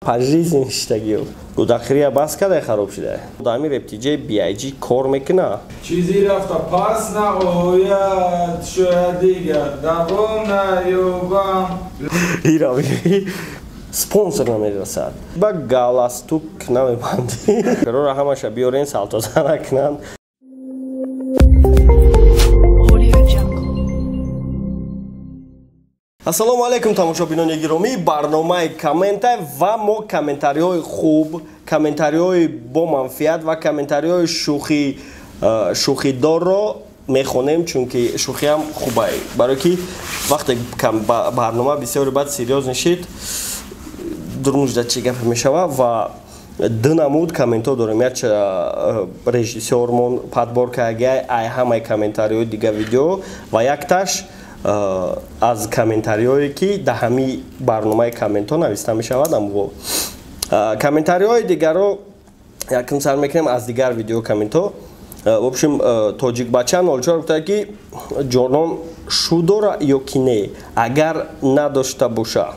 Пожизненно шиштагиё. Гудахирия бас кадай хароб шидай. Дами рептиҷаи BIG кор мекуна. Чизи рафта пас наояд, шояд дигар давом наёбам. Ира спонсор намерасад. Ба галастук намебандӣ. Рора ҳамаша биёрен салтоза накунанд. Ассалому алайкум, тамошобинони гиромӣ. Барномаи комментай ва мо комментариҳои хуб, комментариҳои бо манфиат ва комментариҳои шӯхидорро мехонем, чунки шӯхиам хубай. Барое ки вақте барнома бисёри баъд серьёз нишид, дурмужда чӣ гап мешава ва ду намуд комментҳо дорем. Як режиссёрмон подбор кардагиай ай ҳамаи комментариҳои дига видео ва якташ аз комментариҳое ки дар ҳамин барномаи комментҳо нависта мешавад. Амво комментариҳои дигарро якм сар мекунем аз дигар видео комментҳо. В общем, тоҷикбача 04 гуфта ки ҷонон шу дора ё ки не, агар надошта боша.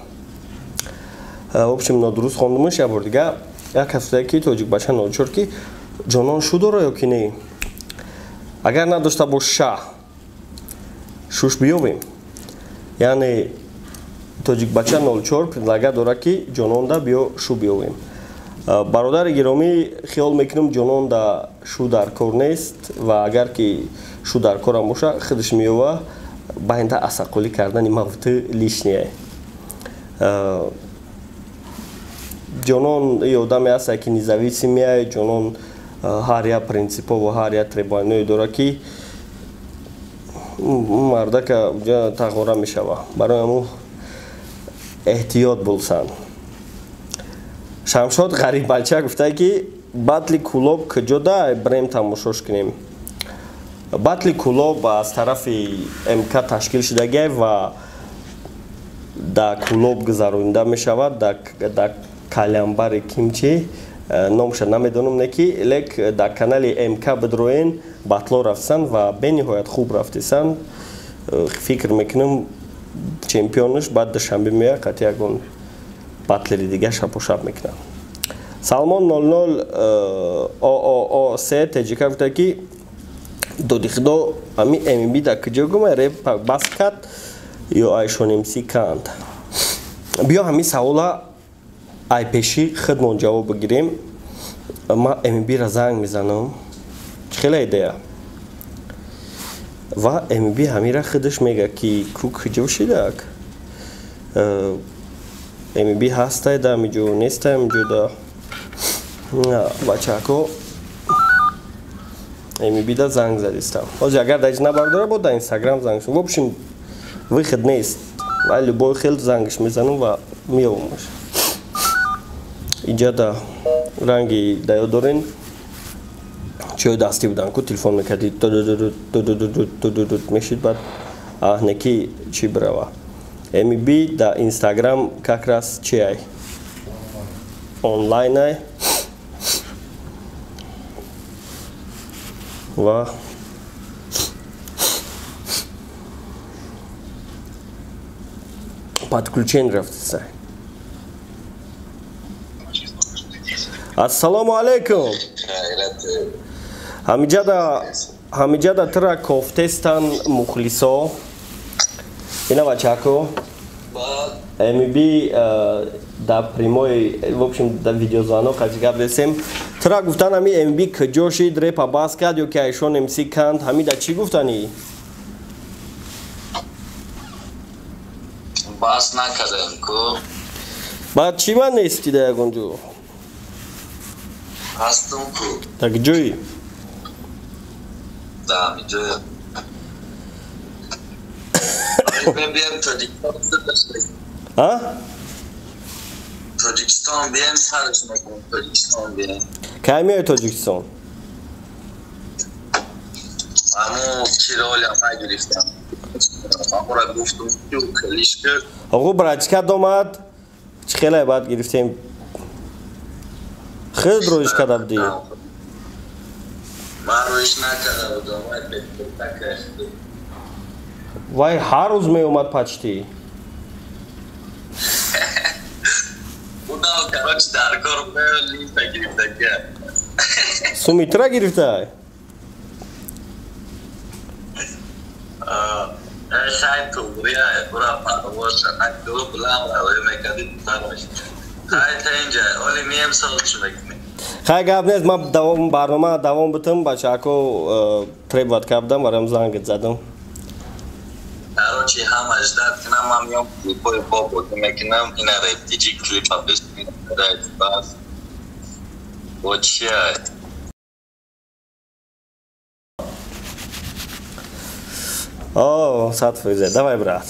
В общем, нодуруст хондумаш. Як бор дига як кас гуфта ки тоҷикбача 04 ки ҷонон шу дора ё ки не, агар надошта боша шуш биёбем. Яъне тоҷикбача 04 предлага дорад ки ҷононда биё шу биёбем. Бародари гиромӣ, хиёл мекунам ҷононда шу дар кор нест ва агар ки шу дар корам боша худаш меёва. Байнда асаққулӣ кардани мавту лишние. Ҷонон и одаме ҳаста ки независимия. Ҷонон ҳар як принсипо ва ҳар як требованиое дорад ки мардака тағора мешава. Барои ҳамун эҳтиёт булсан. Шамшод Ғариббача гуфта ки батли Кулоб куҷода брем тамошош кунем. Батли Кулоб аз тарафи МК ташкил шудагиай ва да Кулоб гузаронида мешавад, да калямбари кимчи номша намедонам, не ки лек дар канали МК бидроен батло рафтсан ва бениҳоят хуб рафтисан. Фикр мекунам чемпионш баъд Душанбе меояд, қатъи ягон батлери дига шапошап мекунад. Салмон 00 ооо се теҷика гуфта ки доди худо ами МБ дар куҷо гума реп бас кард ё айшон МС канд. Биё ҳамин савола ай пеши худмон ҷавоб бигирем. Ма МБ-ра занг мезанам. Чӣ хела идея? Ва МБ ҳамира худаш мега ки ку куҷо шидак. МБ ҳастай да ҳамиҷо, нестай ҳамиҷо да. Бачако МБ-да занг задистам. Ҳозир агар даҷ набардора, бо дар Инстаграм занг. В общем, выход нест. Ва любой хел зангш мезанам ва меёвамаш. Инҷа да ранги даё дорен чиҳои дастӣ будан ку телефон мекарди мешид, баъд аҳнеки чӣ бирава. МБ да Инстаграм как раз чи ай онлайн ай ва подключен рафтисай. Ассалому алайкум. Ҳамиҷада тира кофтестан мухлисо. Ина бачако. МБ да прямой, в общем, да видеозвонок ҳаҷи гап десем. Тира гуфтан ҳами МБ куҷо шид, репа бас кард ё ки айшон МС канд, ҳамида чӣ гуфтанӣ? Бас накардам ку. Баъд чӣ ман нести да ягон ҷо? Ҳастам ку. Так ҷои? Да, ҳамиҷоя. Биям Тоҷикистон. А? Тоҷикистон биям сарш мекунам, Тоҷикистон биям. Кай меои Тоҷикистон? Аму киролям нагирифтам. Амура гуфтум ки калишка. Оғу братчика домад. Чӣ хеле баъд гирифтем. Худ роиш карда будӣ? Ман роиш накарда будам, вай бетакаш. Вай ҳар рӯз меомад почти. Удал, Короче, дар кор лифта гирифта. Сумитра гирифта? Хай туғрия, ура парвоз, ду булам мекади тараш. Хай та инҷа, оли мием сол чӣ мекунӣ? Хай гап нест, ман давом барнома давом бутам, бачаҳако требовать кардам, барам зангит задам. Короче, ҳама ждать кунам, ман миём клипҳои бобо мекунам, ина рефтиҷи клипа бас. Бо чия? О, 100%. Давай, брат.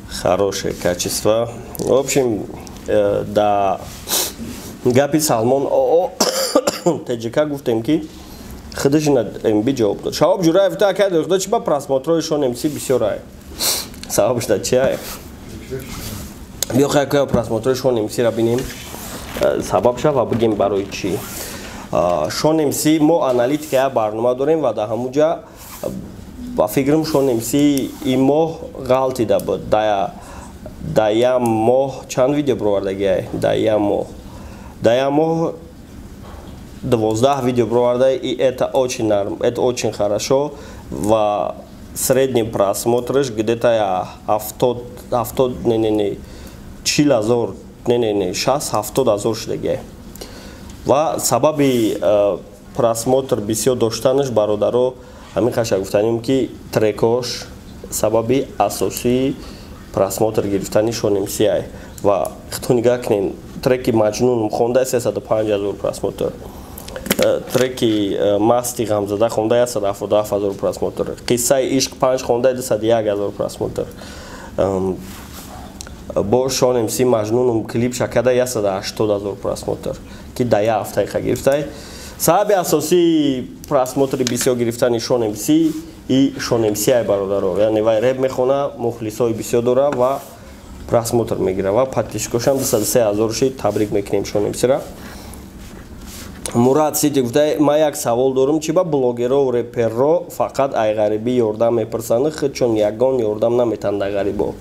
Хорошее качество. В общем, да, гапи Салмон ОО ТЖК гуфтем ки худаш ина МБ ҷавоб дод. Шаҳоб Ҷураев та акай дохда чи ба просмотрои шон МС бисёр ай. Сабабш да чи ай? Биё хай кая просмотрои шон МС ра бинем. Сабаб ша ва бигем барои чӣ. Шон МС мо аналитика я барнома дорем ва дар ҳамуҷа ба фикрам Шон МС ин моҳ ғалтида буд. Да я моҳ чанд видео бировардагиай? Да я моҳ. Да я моҳ 12 видео бироварда, и это очень норм, это очень хорошо. Ва средний просмотрш где-то 70, не не не 40 000, не не не 60-70 ҳазор шудагиай. Ва сабаби просмотр бисёр доштанаш, бародаро, ҳамин хаша гуфтанем ки трекош сабаби асосии просмотр гирифтани Шон МС ай. Ва хто нигаҳ кунем, треки Маҷнун хонда 305 ҳазор просмотр, треки Масти ғамзада хонда 177 ҳазор просмотр, Қиссаи ишқ 5 хонда 201 ҳазор просмотр, бо Шон МС Маҷнунум клип шакада 180 ҳазор просмотр, ки дар як ҳафтаиқа гирифтай. Сабаби асосии просмотри бисёр гирифтани Шон МС и Шон МС ай, бародаро. Яъне вай реп мехона, мухлисои бисёр дора ва просмотр мегира ва подписчикошам 203 ҳазор шид. Табрик мекунем Шон МС-ра. Мурад Сити гуфта, ман як савол дорам, чи ба блогеро реперро фақат ай ғарибӣ ёрдам мепурсанд, чун ягон ёрдам наметанд ай ғарибо?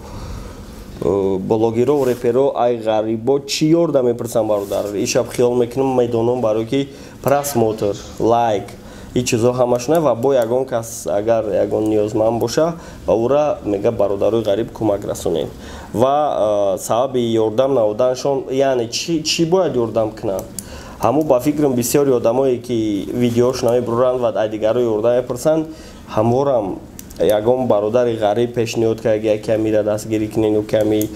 Блогеро реперо ай ғарибо чӣ ёрдам мепурсанд, бародар? Ишаб хиёл мекунам, медонам, барое ки просмотр, лайк, ин чизо ҳамашона ва бо ягон кас агар ягон ниёзманд боша ва ӯра мега бародарои ғариб кӯмак расонем. Ва сабаби ёрдам наводаншон, яъне чӣ бояд ёрдам кунанд? Ҳаму ба фикрам бисёри одамое ки видеошон мебуранд ва ай дигаро ёрдам мепурсанд, ҳамворам ягон бародари ғариб пешниҳод кард, ки камира дастгирӣ кунен ё ками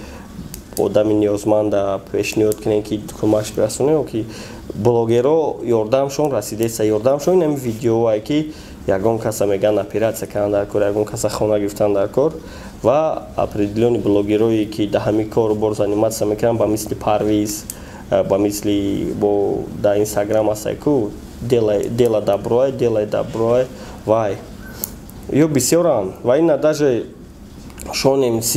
одами ниёзманда пешниҳод кунен, ки кӯмакш бирасонем, ё ки блогеро ёрдамшон расидеса. Ёрдамшон ин ҳами видеоае ки ягон каса меган оператсия кардан дар кор, ягон каса хона гирифтан дар кор. Ва определённый блогерое ки дар ҳамин кору бор заниматься мекунанд, ба мисли Парвиз, ба мисли бо дар Инстаграм ҳастай ку дела доброе, делай доброе, вай ё бисёранд. Ва ина даже Шон МС,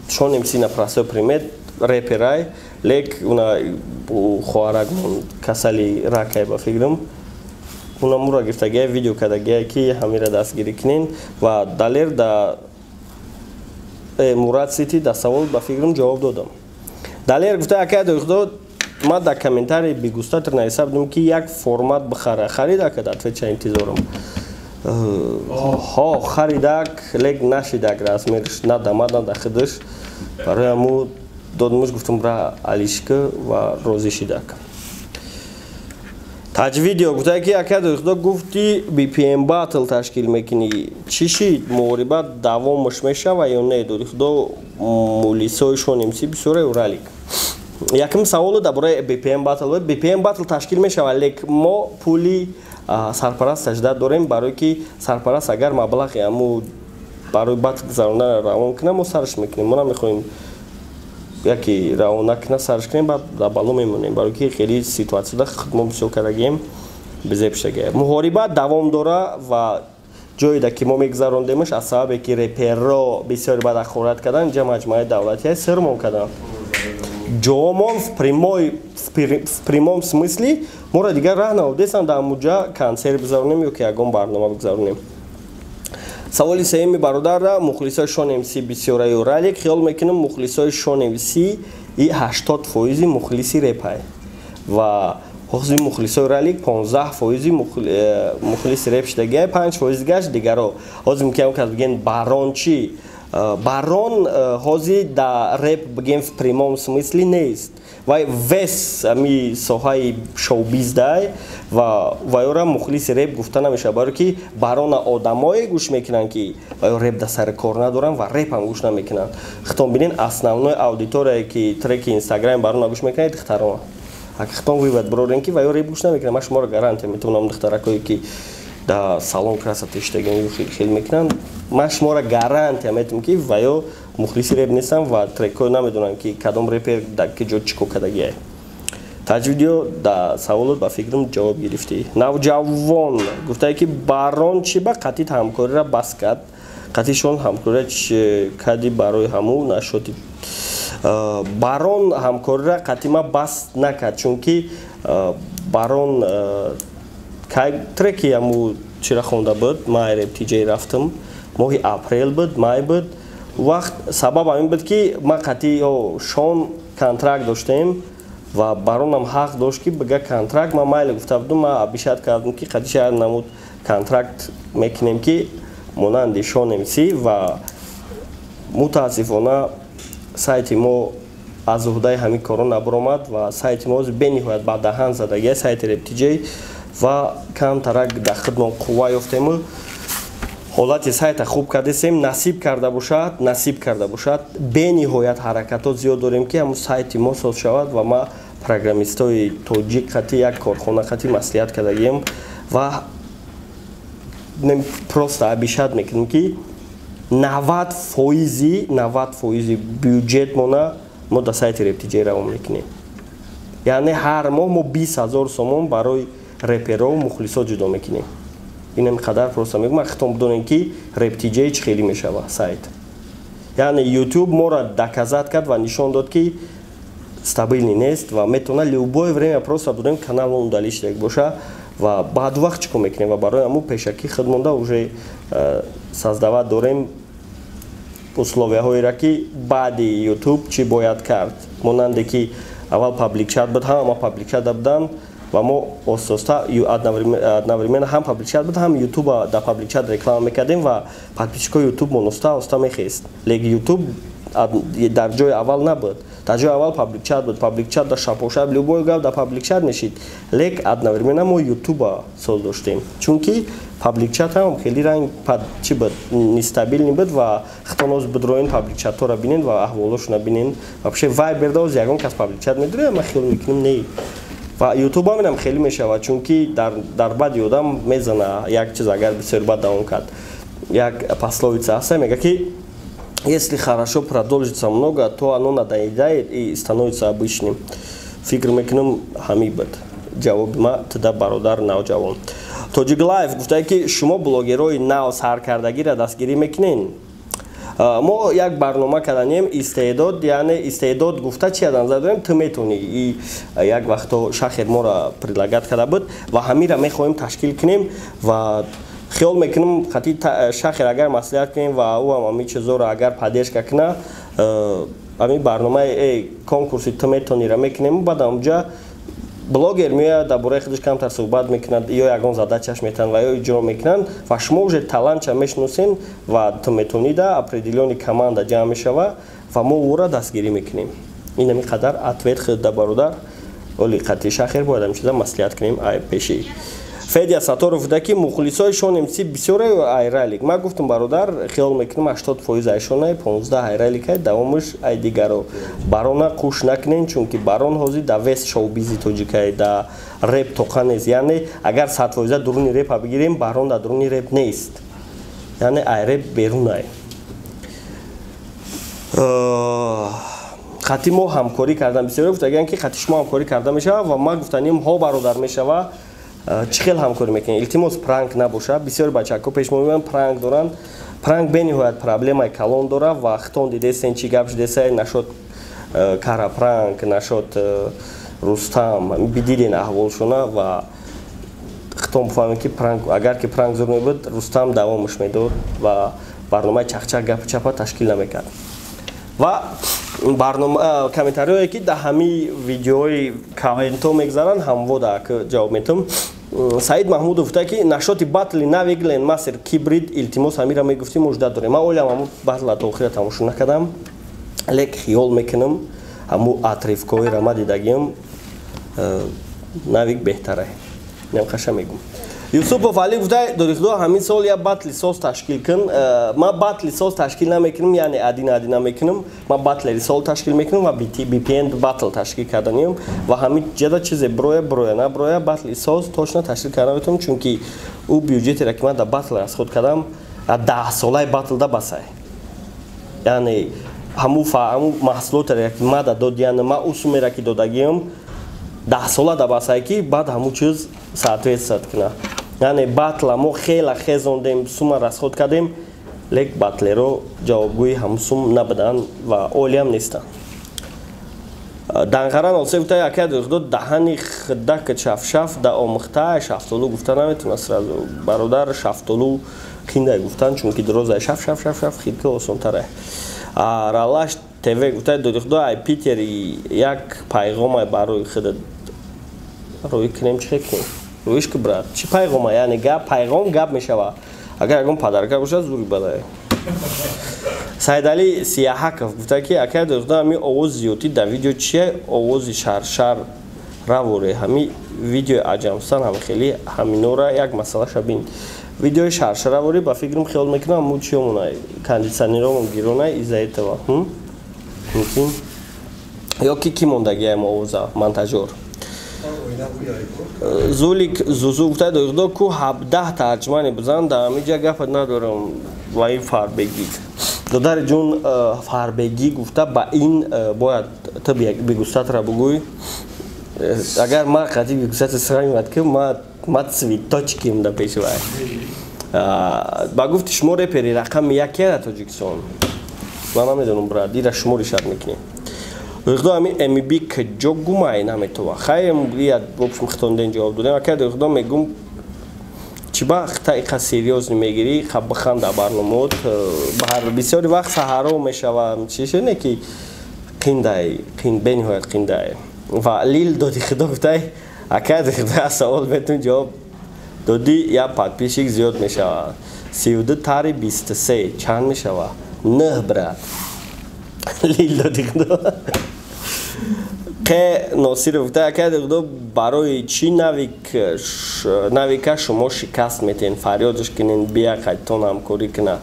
Шон МС на простой пример, реперай, лек уна хоҳаракмон касали ракай, ба фикрам уна мура гирифтагия, видео кардагия, ки ҳамира дастгирӣ кунен. Ва Далер да Мурад Сити да савол ба фикрам ҷавоб додам. Далер гуфта, акай дохудо, ман дар комментарии бигустатр нависа будам, ки як формат бихара, харидак? Отвеча интизорам. Ҳо, харидак, лек нашидак, размерш надамад, нада худаш, барои ҳаму додмуш, гуфтам ра алишка ва розӣ шидак. Таҷ видео гуфта, ки ака дохудо, гуфти BPM батл ташкил мекунӣ, чӣ шид? Муҳориба давомаш мешава ё не? Додихудо, мулисои Шон МС бисёре уралик. Якум саволу дар бораи BPM батл. BPM батл ташкил мешава, лек мо пули сарпараст сажда дорем, барое ки сарпараст агар маблағи ҳаму барои батл гузарондан равон кунад, мо сарш мекунем. Мо намехоҳем яке равон накунад, сарш кунем, баъд дар бало мемонем, барое ки хеле ситуатсияда худ мо бисёр кардагием, безебшагия. Муҳориба давом дора ва ҷоеда ки мо мегузарондемаш, аз сабабе ки реперро бисёри бад ахорат кардан, инҷа маҷмӯаи давлатия сирмон карданд ҷоомон, в прямом смысле моро дигар раҳ наодесанд дар ҳамуҷа консерт бигзаронем ё ки ягон барнома бигзаронем. Саволи сеюми бародарра: мухлисои Шон МС бисёраю Ралик? Хиёл мекунам, мухлисои Шон МС и 80% мухлиси репай ва ҳозир мухлисои Ралик 15% мухлиси реп шудагиай, 5% гашт дигаро. Ҳозир мумкин кас бигӯен: «Барон чӣ?» Барон ҳозир да реп, бигем, в прямом смысле нест, вай вес ами соҳаи шоубиз дай ва вайора мухлиси реп гуфта намешавад, барое ки барона одамое гӯш мекунанд, ки вайо реп да сари кор надоранд ва репам гӯш намекунанд. Хитон бинен, основной аудиторияе, ки треки Инстаграми барона гӯш мекунад, духтарон. Агар хитон вывод бирорем, ки вайо реп гӯш намекунанд, ман шуморо гарантия метавонам, духтаракое, ки да салон красоты иштагани хел мекунанд, ман шуморо гарантия метавонам, ки вайо мухлиси реп нестанд ва трекҳо намедонанд, ки кадом репер дар ки ҷо чӣ кор кардагиай. Таҷвидио, да саволот, ба фикрам, ҷавоб гирифтӣ. Навҷавон гуфтае, ки барон чӣ ба қатит ҳамкориро бас кард? Қатишон ҳамкорира кади, барои ҳаму нашоти барон ҳамкориро қатима бас накард, чунки барон треки ҳаму чира хонда буд. Ман Рептиҷей рафтам, моҳи апрел буд, май буд вақт. Сабаб ҳамин буд, ки ман қатъи Шон контракт доштем ва баронам ҳақ дошт, ки бига контракт. Ман майли гуфта будум, ман обещать кардам, ки қатъи шаҳр намуд контракт мекунем, ки монанди Шон МС. Ва мутаассифона сайти мо аз уҳдаи ҳамин корро набаромад ва сайти мо бениҳоят ба даҳан задагия, сайти Рептиҷей, ва камтарак дар хидмон қувва ёфтему ҳолати сайта хуб кардесем. Насиб карда бошад, насиб карда бошад, бениҳоят ҳаракатҳо зиёд дорем, ки ҳамун сайти мо соз шавад. Ва ма программистои тоҷик қати як корхона қати маслиҳат кардагием ва просто обещать мекунем, ки 90%, 90% бюҷетмона мо дар сайти Рептиҷей равон мекунем. Яъне ҳар моҳ мо 20 000 сомон барои реперо мухлисо ҷудо мекунем. Инам қадар просто мегӯм, хитон бидонем, ки Рептиҷей чӣ хеле мешава сайт. Яъне Ютуб моро доказать кард ва нишон дод, ки стабильный нест ва метавона любое время просто будем канал удалить шудак боша ва баъд вақт чӣ кор мекунем. Ва барои ҳамун пешакӣ худ монда уже создавать дорем условияҳоеро, ки баъди Ютуб чӣ бояд кард. Монанде ки аввал паблик чат буд, ҳама паблик чат буданд ва мо оста одновременно ҳам паблик чат буд, ҳам Ютуба дар паблик чат реклама мекардем ва подписчикои Ютуб мон оста оста мехест. Лекин Ютуб дар ҷои аввал набуд, дар ҷои аввал паблик чат буд. Паблик чат дар шапошап любой гап дар паблик чат мешид, лек одновременно мо Ютуба соз доштем, чунки паблик чат ҳам хеле ранг чӣ буд, нестабильный буд. Ва хитоноз бидроен, паблик чатҳоро бинен ва аҳволошона бинен. Вообще Вайберда оз ягон кас паблик чат медорад? Ман хиёл мекунем, не. Ва Ютуб ҳаминам хеле мешавад, чунки дар баъди одам мезана як чиз, агар бисёр бад давом кард. Як пословица ҳаста, мега, ки если хорошо продолжится много, то оно надоедает и становится обычным. Фикр мекунам, ҳамин буд ҷавоби ма туда, бародар навҷавон. Тоҷик Лайф гуфтае, ки шумо блогерҳои нав саркардагиро дастгирӣ мекунед? Мо як барнома карданем, истеъдод, яъне истеъдод гуфта чи аз назар дорем, ту метавонӣ. И як вақто шахер моро предлагать карда буд ва ҳамира мехоҳем ташкил кунем ва хиёл мекунам, хати шахер агар маслиҳат кунем ва ӯ ҳам ҳамин чизоро агар поддержка куна, ҳамин барномаи конкурси ту метавониро мекунем. Баъд онҷа блогер меояд, дар бораи худаш камтар суҳбат мекунад ё ягон задачаш метаванд ва ё иҷро мекунанд ва шумо уже талантша мешиносен ва ту метавонида определённый команда ҷамъ мешава ва мо ӯро дастгирӣ мекунем. Ин ҳамин қадар ответ худа, бародар. Оли қати шахер бояд ҳамин чиза маслиҳат кунем. Ай пеши Федя Саторов буда, ки мухлисои Шон МС бисёре ай Ралик? Ман гуфтам, бародар, хиёл мекунам, 80% айшонай, 15 ай Раликай, давомаш ай дигаро. Барона қуш накунен, чунки барон ҳозир да вес шоубизи тоҷикай, да реп тоқа нест. Яъне агар 100% дуруни репа бигирем, барон дар дуруни реп нест, яъне ай реп берунай. Хати мо ҳамкорӣ кардан, бисёре гуфтагиян, ки хати шумо ҳамкорӣ карда мешавад, ва ман гуфтанем: ҳо, бародар, мешава. Чӣ хел ҳамкорӣ мекунед? Илтимос, пранк набошад. Бисёри бачаҳако пеш мо меоянд, пранк доранд. Пранк бениҳоят проблемаи калон дорад ва хитон дидесен, чӣ гап шудеса нашод, кара пранк нашод, Рустам бидиден аҳволшона ва Хитом бифаҳмем, ки пранк, агар ки пранк зур мебуд, Рустам давомаш медод ва барномаи «Чахчах гапи чапа» ташкил намекард. Ва барнома, комментариҳое, ки дар ҳамаи видеои комментҳо мегзаранд, ҳамвода ҷавоб метам. Саид Маҳмудов гуфта, ки насчёти батли Навик Ленмастер Кибрид, илтимос, ҳамира мегуфтӣ, мужда дорем. Ман олиам ҳаму батла то охира тамошо накардам, лек хиёл мекунам, ҳаму отрывкҳоеро ма дидагиам, Навик беҳтара, немқаша мегум. Юсупов Али гуфта: «Дорихудо, ҳамин сол я батли соз ташкил кун». Ман батли соз ташкил намекунам, яъне один один намекунам. Ман батлери сол ташкил мекунам ва бпн батл ташкил карданиам ва ҳамин ҷада чизе броя, броя, наброя, батли соз точно ташкил карда наметавонам, чунки ӯ бюҷетере, ки ман дар батл расход кардам, 10 солаи батл да басай, яъне ҳаму маҳсулотере, ки ма да дод, яъне ма ӯ сумере, ки додагиам, 10 сола да басай, ки баъд ҳамун чиз соответствовать кунад. Яъне батла мо хела хезондем, сума расход кардем, лек батлеро ҷавобгӯи ҳамун сум набуданд ва олиам нестанд. Данғара носе гуфта: «Ака духто, даҳани хидак шафшаф да омӯхта, шафтолу гуфта наметавона сразу, бародар. Шафтолу қиндай гуфтан, чунки дурозай, шаф шаф шаф шаф хидка осонтара». Ралаш ТВ гуфта: «Додихудо, ай Питери як пайғомай барои худат рӯй кунем, чӣ кунем?» Рӯиш ки, брат, чӣ пайғома? Яъне гап, пайғом гап мешава, агар ягон подарка бошад, зури балае. Сайдали Сияҳаков гуфта, ки акай дохудо, ҳами овози зиёдтӣ дар видео чие? Овози шаршар раворе, ҳами видеои аҷамсан, ҳами хеле ҳаминора як масъалаша бин. Видеои шаршараворӣ, ба фикрам, хиёл мекунам, ҳамун чиёмона, кондитсионеромон гирона, из-за этого мумкин, ё ки мондагиаем овоза монтажёр. Зулик Зузу гуфта: «Дохудо, ку 17 тарҷумани бизан дар ҳамиҷа, гапат надорам ва ин фарбегӣ». Додари ҷун, фарбегӣ гуфта, ба ин бояд ту бигустатра бугӯй. Агар ман қати бигустата сравнивать ки ма цветочким да пеши вай. Ба гуфти шумо, репери рақами яке дар Тоҷикистон? Ман намедонам, брат, ира шумо решать мекунем. Дохудо, ами мб кҷо гумай наметова? Хайм, я в общем хитонден ҷавоб додем. Ака дохудо, мегум, чӣ ба хта иқа серьёзно мегирӣ? Ха, биханда барномаот бисёри вақт саҳаро мешава, чишне ки қиндай, қин, бениҳоят қиндай. Ва лил доди худо гуфтай: «Ака дохудо, савол бетун ҷавоб додӣ, я подписчик зиёд мешавад. 32 тари 23 чанд мешава?» Нӯҳ, брат. Лил доди худо. Қ Носиров гуфта: «Ака дохудо, барои чӣ Навика шумо шикаст метиҳен? Фарёдш кунен, бия қайтон ҳамкорӣ куна.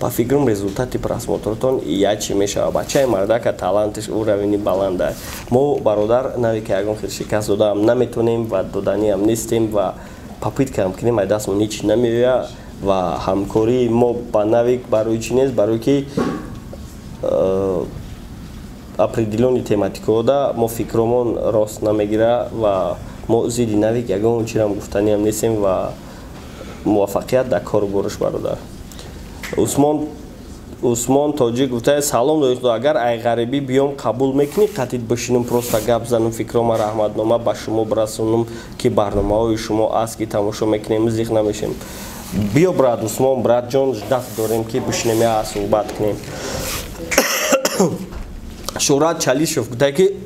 Ба фикрам, результати просмотротон ячи мешава. Бачаи мардака, талантш уровени баланда». Мо, бародар, Навика ягон хел шикаст додаам наметонем ва доданиам нестем ва попыткаам кунем, ай дастмон ҳеч намеоя. Ва ҳамкории мо ба Навик барои чӣ нест? Барое ки определённый тематикаода мо фикромон рост намегира ва мо зидди Навик ягон чирам гуфтаниам нестем. Ва муваффақият дар кору бориш, бародар. Усмон Тоҷик гуфта: «Салом, дохудо, агар ай ғарибӣ биём, қабул мекунӣ, қатид бишинум, просто гап занум, фикрома раҳматнома ба шумо бирасонум, ки барномаҳои шумо аст, ки тамошо мекунем, зиқ намешем?» Биё, брат Усмон, братҷон, ждать дорем, ки бишинем, я суҳбат кунем. Шӯҳрат Чалишев гуфта, ки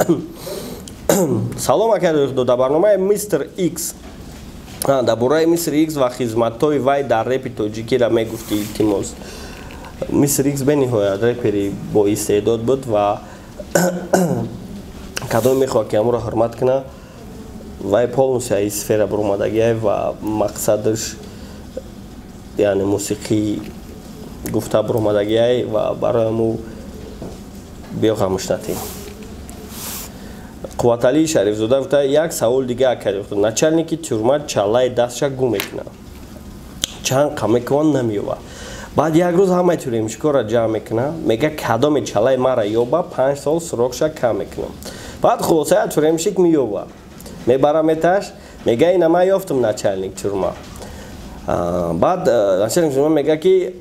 «Салом, ака дохудо, дар барномаи Мистер Икс дар бораи Мистер Икс ва хизматҳои вай дар репи тоҷикиро мегуфтӣ, илтимос». Мистер Икс бениҳоят репери боистеъдод буд ва кадом мехоҳад, ки ҳамонро ҳурмат кунад, вай полностью аз сфера баромадагиай ва мақсадаш, яъне мусиқӣ гуфта баромадагиай ва барои ҳаму биё ғамушнатем. Қувваталии Шарифзода гуфта: «Як савол дига, ака. Начальники тюрьма чаллаи дастша гум мекунад, чанд қа мекунад, намеёбад. Баъд як рӯз ҳамаи тюремщикоро ҷамъ мекунад, мега: кадоме чаллаи мара ёба, 5 сол срокша кам мекунам. Баъд хулоса, тюремщик меёба, мебара меташ, мега: ина ман ёфтам, начальник тюрьма. Баъд начальник тюрьма мега, ки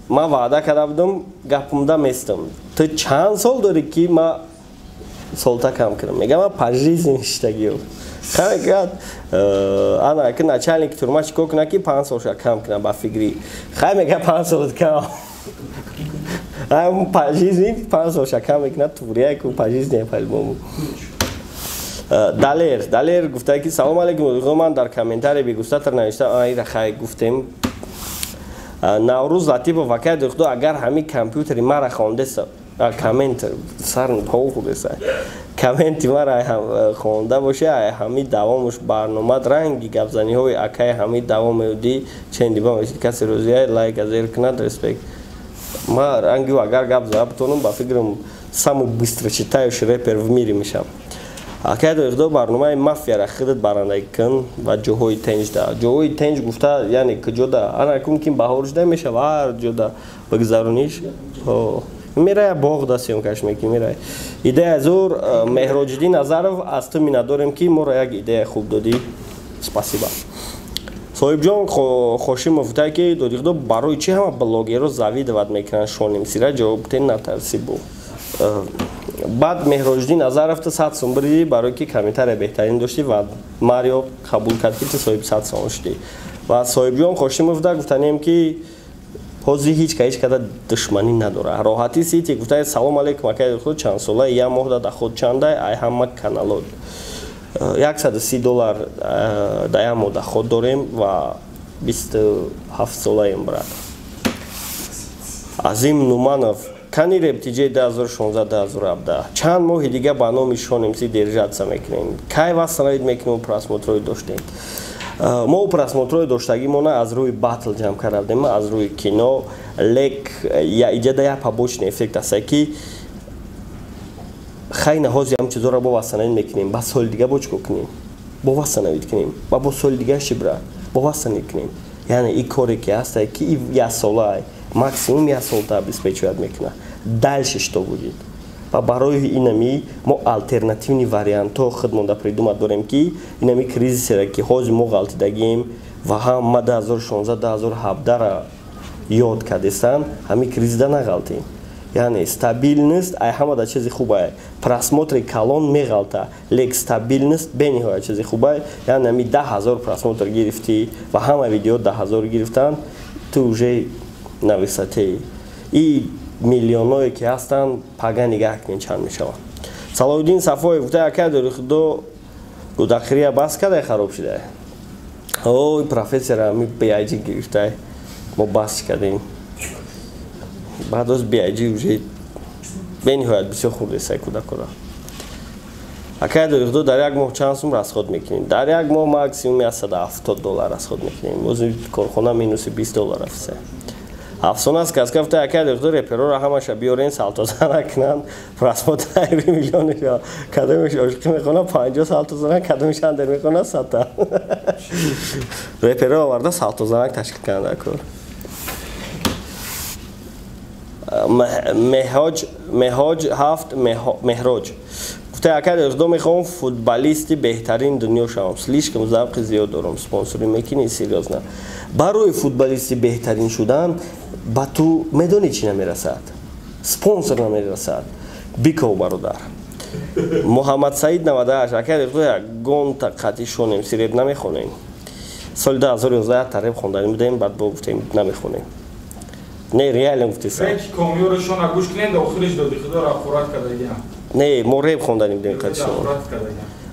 ман ваъда карда будам, гапумда местам, ту чанд сол дорӣ, ки ма Солта кам кунам. Мегам, ман пожизненно шиштагиё. Хай мегӯяд, ана ки начальник тюрьма чӣ кор кунад, ки 5 солша кам кунад ба фикри. Хай мега, 5 солат кам. Пожизненно 5 солша кам мекунад, турия ку пожизненно по-любому. Далер, Далер гуфта, ки салом алейкум, ман дар комментарий бегустатр навишта, айра хай гуфтем. Наврӯз Латипов: акай духто, агар ҳамин компютери мара хондеса, коммент сар пов худеса, комменти мара хонда боша, ҳамин давомуш барномад ранги гапзаниҳои акай ҳамин давом меудӣ чендиба мешид. Касе розия, лайк азер кунад, респект. Ма ранги агар гап зада бутонам, ба фикрам, самый быстро читающий рэпер в мире мешам. Акай доихдо, барномаи мафияра худат барандагӣ кун ва ҷоҳои тенҷда, ҷоҳои тенҷ гуфта, яъне куҷода ана кун, ки баҳор шуда мешава, ҳар ҷода бигзарониш, мерая боғ да съёмкаш мекунӣ, мерай. Идея зур. Меҳроҷиддин Назаров, аз ту миннатдорем, ки моро як идея хуб додӣ, спасибо. Соҳибҷон Хошимов гуфта, ки додихдо, барои чӣ ҳама блогерро завидовать мекунанд Шонимсира? Ҷавоб те, натарси бу. Баъд Меҳроҷиддин Назаров, ту 100 сум биридӣ, барое ки комментария беҳтарин доштӣ ва Марио қабул кард, ки ту соҳиби 100 сом шудӣ. Ва Соҳибҷон Хошимов да гуфтанем, ки ҳозир ҳеҷ ка ҳеҷ када душманӣ надорад. Роҳатӣ Сити гуфта: салом алейкум, акай худ, чанд сола, як моҳ да доход чандай ай ҳама каналот? 130 доллар да як моҳ доход дорем ва 27 солаем, брат. Азим Нуманов: кани рептиҷаи 2016-2017? Чанд моҳи дига ба номи Шонимси держаться мекунем? Кай восстановить мекунем просмотрҳои доштем? Мо просмотрҳои доштагимона аз рӯи батл ҷамъ кардем, аз рӯи кино, лек иҷада як побочный эффект аста, ки хайна ҳозир ҳам чизоро бо восстановить мекунем, ба соли дига бо чӣ кор кунем? Бо восстановить кунем ва бо соли дига шибра бо восстановить кунем. Яъне и коре ки ҳаста, ки як сола, максимум як сол та обеспечивать мекунад, дальше что будет? Ва барои инами мо алтернативный вариантҳо худмонда придумать дорем, ки инами кризисера, ки ҳозир мо ғалтидагием ва ҳама 2016 2017-ра ёд кардестан, ҳамин кризида нағалтем. Яъне стабильность ай ҳамада чизи хубае. Просмотри калон меғалта, лек стабильность бениҳоят чизи хубае. Яъне ами 10 000 просмотр гирифтӣ ва ҳама видео 10 000 гирифтанд, ту уже на высоте. И миллионое ки ҳастанд, пага нигаҳ кунед, чанд мешаванд. Салоҳиддин Сафоев гуфта: акай дори худо, гудахирия бас кадай, хароб шудай. Ой, профессора ми биаҷи гирифтай, мо бас кардем. Баъд оз биаҷи уже бениҳоят бисёр хурдесай кӯдакора. Акай дори худо, дар як моҳ чанд сум расход мекунем? Дар як моҳ максимум 170 доллар расход мекунем. Ози корхона минуси 20 доллар рафиса. Афсона аст, кас гуфта: акай духтур, репероро ҳамаша биёрен, салтозана кунанд, просмотр миллионша. Кадомиш ошиқӣ мехона, 50 салтозана, кадомиш андер мехона, 100-та реперо оварда, салтозанак ташкил кунанд. Кор Меҳоҷ, Меҳоҷ ҳафт Меҳроҷ гуфта: акай духтур, мехоҳам футболисти беҳтарин дунё шавам, слишком завқи зиёд дорам, спонсорӣ мекунӣ? Серьёзно, барои футболисти беҳтарин шудан ба ту медонӣ чӣ намерасад? Спонсор намерасад. Биков, бародар. Муҳаммадсаид 98: акай, ягонта қатъи шонем си реп намехонем? Соли 2011 та реп хонданӣ будем, баъд бо гуфтем, намехонем. Не, реально гуфтесам. Комёро шона гӯш кунед, охириш доди худоро хӯрат кардагиам. Не, мо реп хонданӣ будем,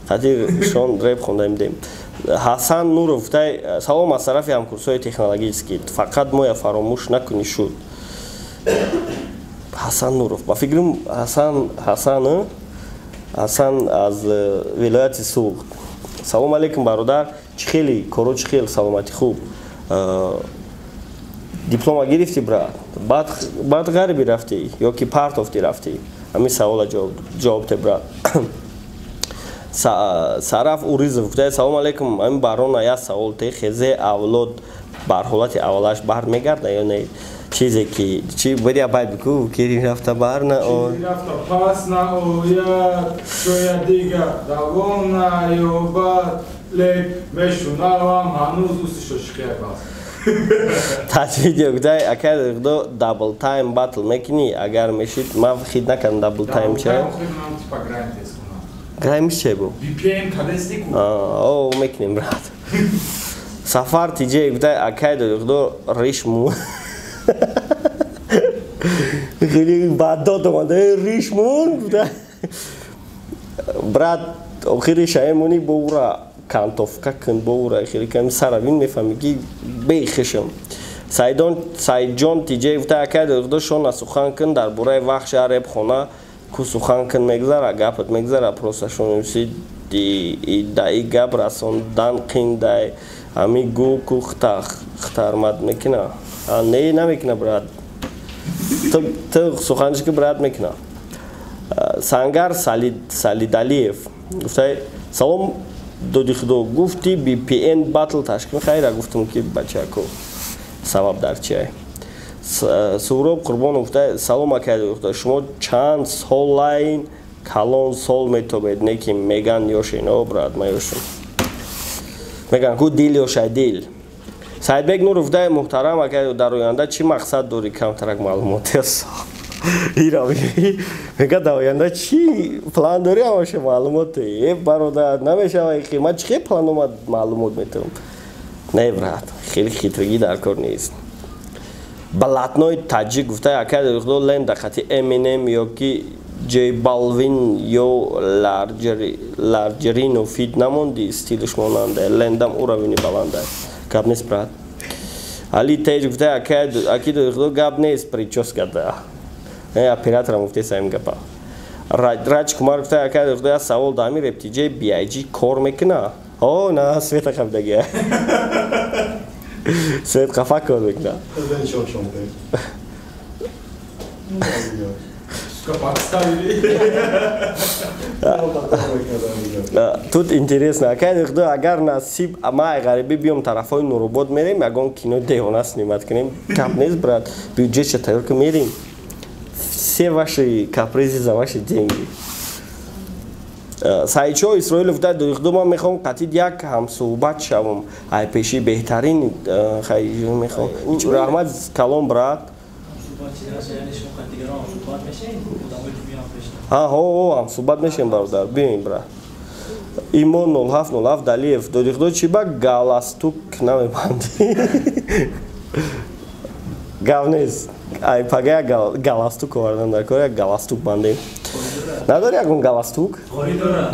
қатъи шон реп хонданӣ будем. Ҳасан Нуров гуфтай: салом аз тарафи ҳамкурсҳои технологический, фақат моя фаромӯш накунӣ. Шуд. Ҳасан Нуров, ба фикрам, Ҳасан, Ҳасан, Ҳасан аз вилояти Суғд. Салом алейкум, бародар, чӣ хели коро, чӣ хел саломатӣ? Хуб, диплома гирифтӣ, брат? Баъд ғарибӣ рафтӣ ё ки партофтӣ рафтӣ? Ҳамин савола ҷавоб те, брат. Сараф Уризов гуфта: салом алейкум, ҳамин барона як савол те, хезе авлод бар ҳолати аввалаш бармегарда ё не? Чизе ки чи буря байд бику, ки рафта бар на о рафта пас на ояд, шояд дигар давом наёбад, лек мешунавам ҳанӯз усти шошиқия бас. Тат видео гуфтай акай Худо double time батл мекунӣ, агар мешид ман хид накардам double time ча. Грайм ча бу? BPM кадести ку. О, мекунем брат. Сафар тиҷе гуфтай акай Худо риш му. Хеле баддод омада риш мун гуфта. Брат, охири шаемони бо ура кантовка кун, бо ура хеле кам саравин мефаҳми ки бехишам. Саидҷон тиҷе гуфта акай Худо шона сухан кун дар бораи вахши репхона ку сухан кун мегзара, гапат мегзара, просто шонуси даи гап расондан қиндай ами гу ку хтармат мекуна. Не, намекуна брат. Ту суханш ки брат мекуна. Сангар Салидалиев гуфтай салом доди Худо гуфти BPN батл ташкил хайра гуфтам ки бачако сабаб дар чиай. Суроб Қурбонов гуфтай салом акай Худо шумо чанд солайн калон сол метобед не ки меган ёшин. О брат, ма ёшин. Меган ку дил ёшай дил. Саидбек Нуров гуфтай муҳтарам акай дар оянда чӣ мақсад дорӣ? Камтарак маълумот аст. Мега дар оянда чӣ план дорӣ? Ҳамаша маълумот. Э бародар, намешава ки ман чӣ план омад маълумот метавам. Не брат, хеле хитригӣ дар кор нест. Блатной таҷик гуфтай акай Худо ленда хати Eminem ё ки J Balvin ё Ларджерино фит намонди, стилш монанда, лендам уровни баланда. Гап нест брат. Али Теҷ гуфтай аки Худо гап нест прическа да. Операторам гуфте саим гапа. Раҷ Кумар гуфтай акай Худо як савол дар ҳамин реп TJ BIG кор мекуна? О, на, света қабдаги. Свет қафа кор мекуна. Тут интересно, акай Худо агар насиб ма ғарибӣ биём тарафҳои Нуробод мерем, ягон кино девона снимать кунем. Гап нест брат, бюджетша тайёр ки мерем. Все ваши капризы за ваши деньги. Саидшоҳ Исроилов гуфта Худо ман мехоҳам қатид як ҳамсуҳбат шавам. Ай пеши беҳтарин хай мехоҳам. Раҳмат калон брат. Ҳамсуҳбат мешем бародар, биёем брат. Имон 0707 Далиев доди Худо чӣ ба галастук намебандӣ? Гап нест. Ай пага як галастук овардан дар кор, як галастук бандем. Надори ягон галастук? Ғори дора.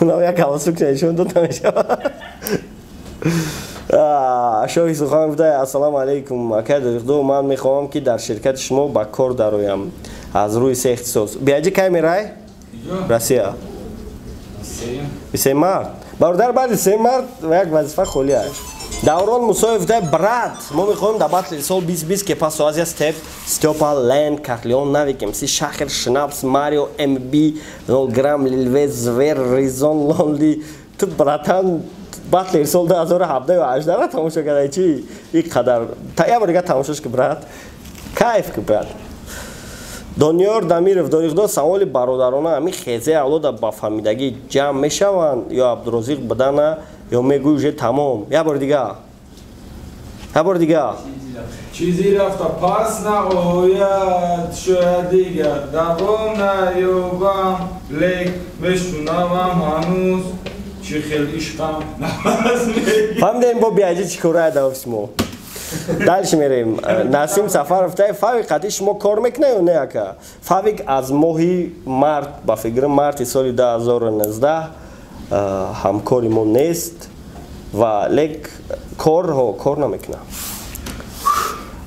Унам як галастук нишон дод намешавад. Шоҳи сухан гуфта ассалому алайкум акай Худо ман мехоҳам ки дар ширкати шумо ба кор дароям аз рӯи се ихтисос. Биаҷи кай мерай? Россия. 3 март. Бародар, баъди 3 март як вазифа холӣ аст. Даврон Мусоев гуфта брат, мо мехоҳем дар батли сол 2020 ки пас Азия Степ, Стёпа, Ленд, Карлеон, Навик, МС, Шахер, Шнапс, Марио, МБ, 0 грамм, Лилве, Звер, Ризон, Лонли. Ту братан батли сол 2017 ё 18 тамошо кардай чӣ? Ин қадар. Як бор дигар тамошош ки брат. Кайф ки брат. Дониёр Дамиров дори Худо саволи бародарона ҳамин хезе авлода ба фаҳмидагӣ ҷамъ мешаванд ё Абдурозиқ будана ё мегӯй уже тамом. Як бор дига. Як бор дига. Чизи рафта пас наояд, шояд дигар давом наёбам, лек мешунавам ҳанӯз чӣ хел ишқам нафас мегирад. Фаҳмидем бо биаҷи чӣ кора дар офиси мо. Дальше мерем. Насим Сафаров тай Фавик қати шумо кор мекунад ё не ака? Фавик аз моҳи март, ба фикри марти соли 2019 ҳамкори мо нест ва лек кор намекунад.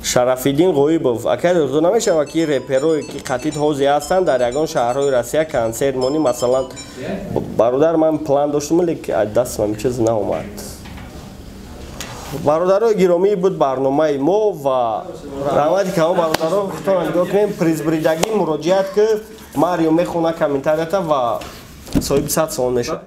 Шарафиддин Ғоибов акай Худо намешавад ки реперое ки қатид ҳозир ҳастанд дар ягон шаҳрҳои Россия консерт монӣ, масалан бародар ман план доштам, лек аз дастам чиз наомад. Бародарои гиромӣ буд барномаи мо ва раҳмати калон бародаро, худтонро нигоҳ кунем. Призбридагӣ муроҷиат ки Марио мехона комментарията ва соҳиби 100 сомон мешавад.